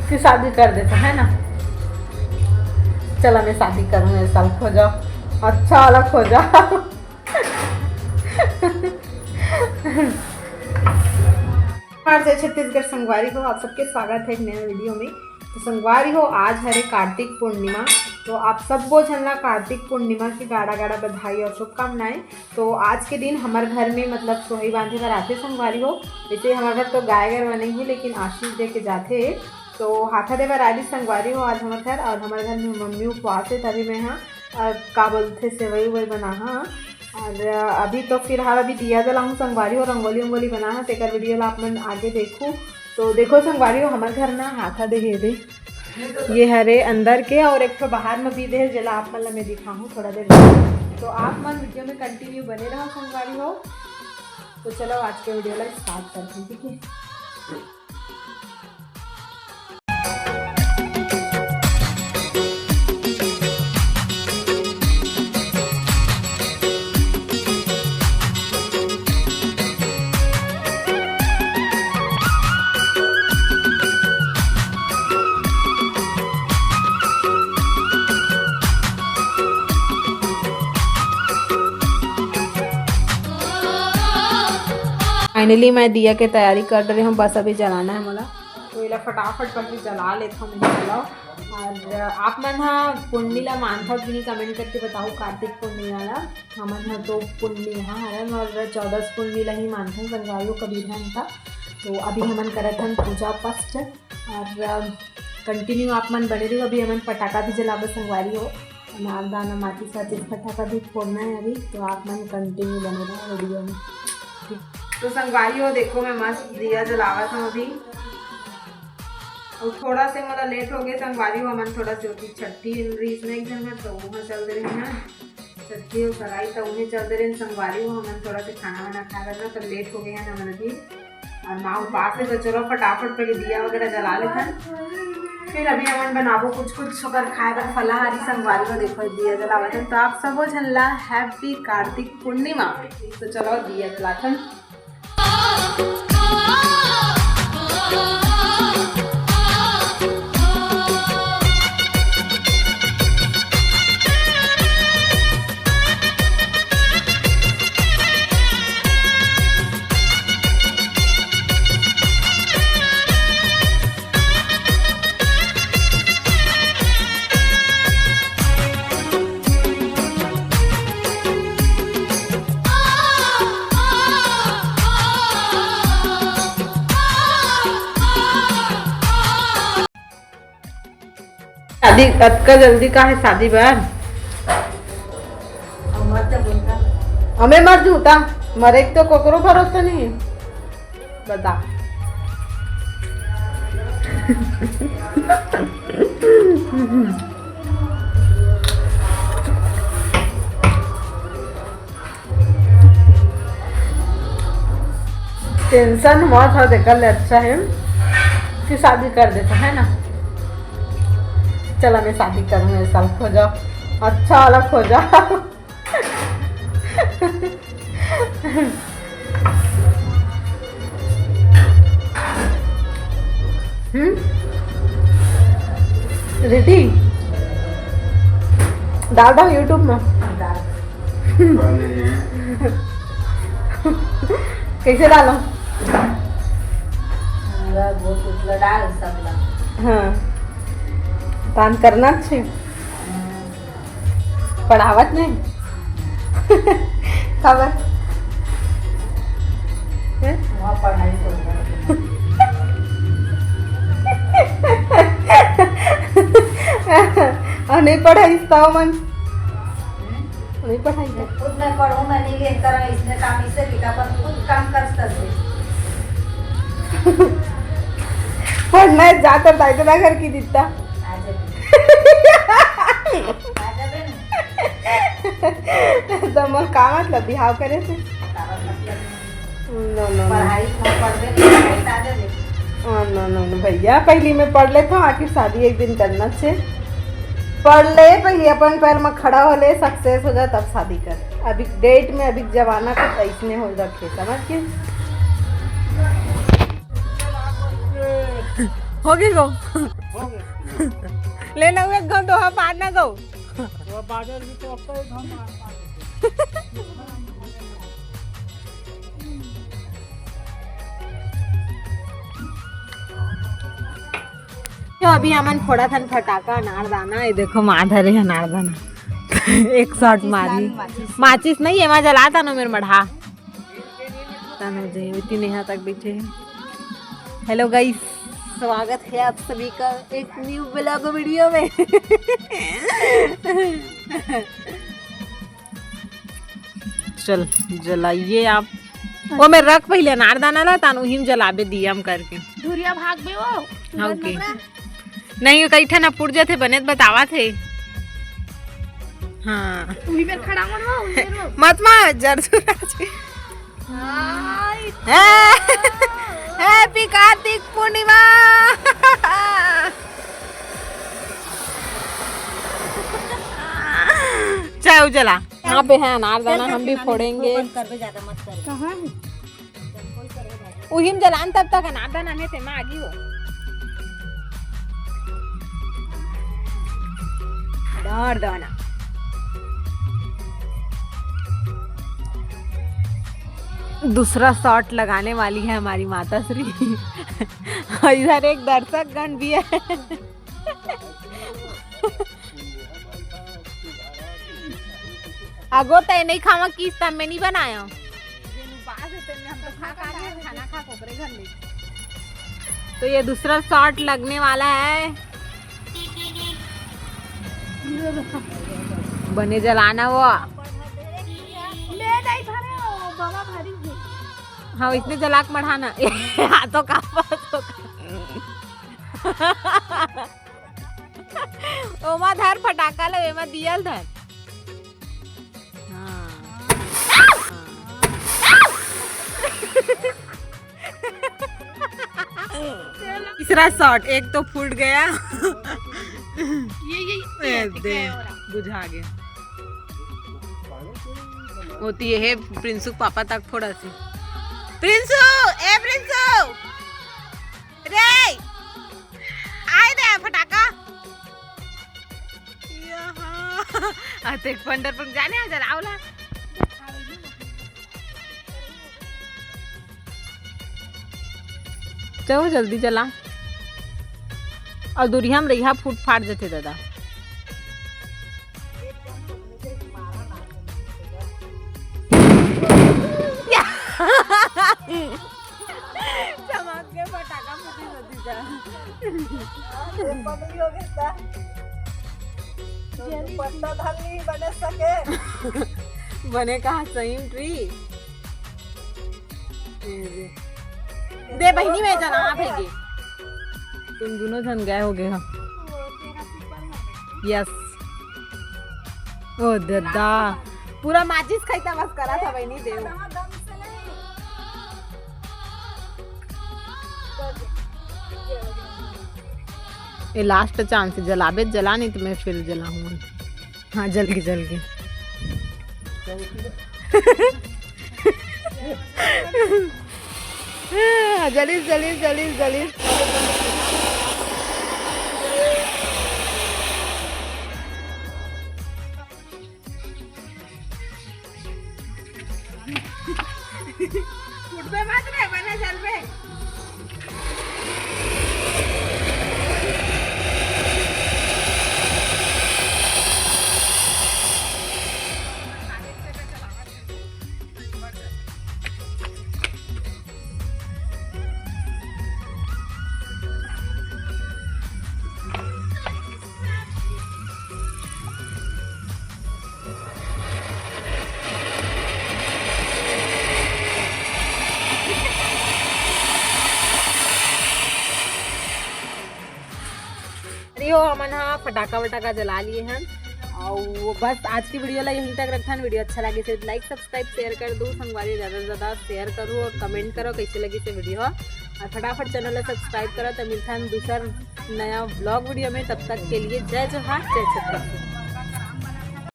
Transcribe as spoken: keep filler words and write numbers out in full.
फिर शादी कर देते हैं ना। चला, मैं शादी करूँ, ये साल खोजा, अच्छा वाला खोजा। हमारे जय छत्तीसगढ़ संगवारी हो, आप सबके स्वागत है एक नया वीडियो में। तो संगवारी हो, आज हरे कार्तिक पूर्णिमा, तो आप सबो झन ला कार्तिक पूर्णिमा की गाड़ा गाड़ा बधाई और शुभकामनाएं। तो आज के दिन हमर घर में मतलब सोहई बांधे बर आथे संगवारी हो। वैसे हमर घर तो गाय गरवा नहीं है, लेकिन आशीष दे के जाथे। तो हाथा दे बर आली संगवारी हो आज हमर घर, और हमर घर में मम्मी उपवास है, तभी मैं हाँ, और का बोलथे, सेवई उवई बनाहा। और अभी तो फिलहाल अभी दिया जलाऊँ संगवारी हो, रंगोली उंगोली बनाहा, तेकर वीडियो ला आप मन आगे देखू। तो देखो संगवारी हो, हमर घर ना हाथा दे हे दे, ये हरे अंदर के, और एक ठो बाहर में भी दे, जेला आप मन ला मैं दिखाहूँ थोड़ा देर बाद। तो आप मन वीडियो में कंटिन्यू बने रहो संगवारी हो। तो चलो, आज के वीडियो ला स्टार्ट करते हैं, ठीक है? फाइनली मैं दिया के तैयारी कर रही हूँ, बस अभी जलाना है मोला। तो एला फटाफट करके जला लेथव मैं, चलो। और आप मन हा पुन्नी ला मानथव कि नहीं, कमेंट करके बताओ, कार्तिक पुन्नी वाला। हमन हा तो पुन्नी हा हरन और चौदस पुन्नी ला ही मानथन संगवारी हो, कबीर हन था। तो अभी हमन करत हन पूजा फर्स्ट, और कंटिन्यू आप मन बने रहो। अभी हमन पटाखा भी जलाबो संगवारी हो, नारदाना माचिस वाचिस फटाखा भी फोड़ना है अभी, तो आप मन कंटिन्यू बने रहो वीडियो में। ठीक, तो संगवारी हो, देखो मैं मस्त दिया जलावत हूँ अभी। और थोड़ा से मोला लेट हो गए संगवारी हो, हमन थोड़ा से ओती छट्ठी रीस में एक जन घर, तो वहाँ चल दे रही हैं छट्ठी और सगाई, तो उन्हें चल दे रहे हैं संगवारी हो, हमन थोड़ा से खाना वाना खाए बर ना, तो लेट हो गए हैं हमन अभी। और माँ उपास है, तो चलो फटाफट पहले दिया वगैरह जला लेथन, फिर अभी हमन बनाबो कुछ कुछ ओकर खाए बर फलाहारी संगवारी हो। देखो दिया जलावत हन, तो आप सबो झन ला हैप्पी कार्तिक पूर्णिमा। तो चलो दिया जलाथन। शादी अतका जल्दी का है शादी बर? हमें मर जूता, मरे के तो कोकरो भरोसा नहीं है। बता। टेंशन मत हो, तेकर ले अच्छा है कि शादी कर देता है ना। चला, मैं शादी करूँ, ये साल खोजा, अच्छा वाला खोजा। हम्म, रेडी डाल दो यूट्यूब में। कैसे डालो? पूरा बहुत उतला डाल सबला। हाँ, दान करना अच्छे। पढ़ावत नहीं। खबर। हैं? वहाँ पढ़ाई तो और नहीं पढ़ाई तो मन। नहीं पढ़ाई तो। खुद मैं पढ़ूँ, मैं नहीं लेकर इसने काम, इससे लिखा पर खुद काम कर सकते। पढ़ना है, जाकर दाई तो ना घर की दित्ता। आ जाबे। आ जाबे ना। तो मोर का मतलब बिहाव करे से? का मतलब? No, no, no। पढ़ाई, पढ़बे नहीं, पढ़ाई से आ जाबे। हाँ, no, no, no, भैया, पहली मैं पढ़ लेता हूँ, आखिर शादी एक दिन करना छे। पढ़ ले, पहले अपन पैर में खड़ा हो ले, सक्सेस हो जा, तब शादी कर। अभी डेट में, अभी जमाना कुछ ऐसने हो रखे, समझ के? हो गई गो। ले ना, एक घंटो हा पार ना गो। वो बादल भी तो अब तो एक घंटा आसपास। तो अभी हमन फोड़ा थन फटाका, अनारदाना। ये देखो, माँ धरे है अनारदाना। एक शॉट मारी। माचिस नहीं, एमा जलाता नो मेर मढ़ा। तनु जयवती नेहा तक बैठे हैं। हेलो गाइस, स्वागत है आप सभी का एक न्यू ब्लॉग वीडियो में। चल, जलाइए आप। वो मैं रख पहले अनारदाना ला, तानु हिम जलाबे दिया हम करके। धुरिया भाग बे वो। हाँ, ओके। नहीं, कई ठन अपुर जाथे, बने त बतावा थे। हाँ। उही मेर खड़ा मन वो, उही मेर वो। मत मा, जर सुराज। हाय। है। Happy कार्तिक पूर्णिमा। चाय उजला। यहाँ पे है अनारदाना, हम भी फोड़ेंगे। बंद कर दे, ज्यादा मत कर। कहाँ है? उहिम जलान तब तक अनारदाना में तेमा आगी हो। अनारदाना। दूसरा शॉट लगाने वाली है हमारी माता श्री। इधर एक दर्शक गण भी है। अगो, तय नहीं खावा किस तब मैं नहीं बनाया। तो ये दूसरा शॉट लगने वाला है। बने जलाना वो। हाँ, इसने जलाक मढ़ाना। हाथों का, हाथों का। ओमा धर फटाका लो, एमा दिया ल धर। हाँ। हाँ। तीसरा शॉट, एक तो फूट गया। ये, ये, ये, ए, दे, बुझा गया। होती है प्रिंसू के पापा तक थोड़ा सी। प्रिंसू, ए प्रिंसू, रे, आए दे फटाका। यहाँ। अतेक पंडरपुर जाने आ, जलाओ ला। चलो जल्दी जला। अउ दुरिहा म रहिहा, फूट फाट जथे दादा। चमक के फटाका फूटी होती जा। ये पगली हो गई ता। तो पत्ता धर ली बने सके। बने कहाँ सही ट्री? दे बहिनी, मैं जना आप है। तुम दोनों जन गए हो गए हो। यस। ओ दादा, पूरा माचिस खाई था बस करा था बहिनी देव। ये लास्ट चांस है, जलाबे त जला, नहीं तो मैं फिर जलाऊंगी। हाँ, जल गई, जल गई। हाँ, जलीस, जलीस, जलीस, जलीस। फुटबे मत रे, बने जलबे। अरे हो, हमन हा फटाका वटाका जला लिए हन। अउ बस आज की वीडियो ला यहीं तक रखथन। वीडियो अच्छा लगे से लाइक, सब्सक्राइब, शेयर कर दो संगवारी, ज्यादा से ज्यादा शेयर करो और कमेंट करो कैसे लगी से वीडियो। और फटाफट चैनल ला सब्सक्राइब करो, तो मिलथन दूसर नया ब्लॉग वीडियो में। तब तक के लिए जय जोहार, जय छत्तीसगढ़।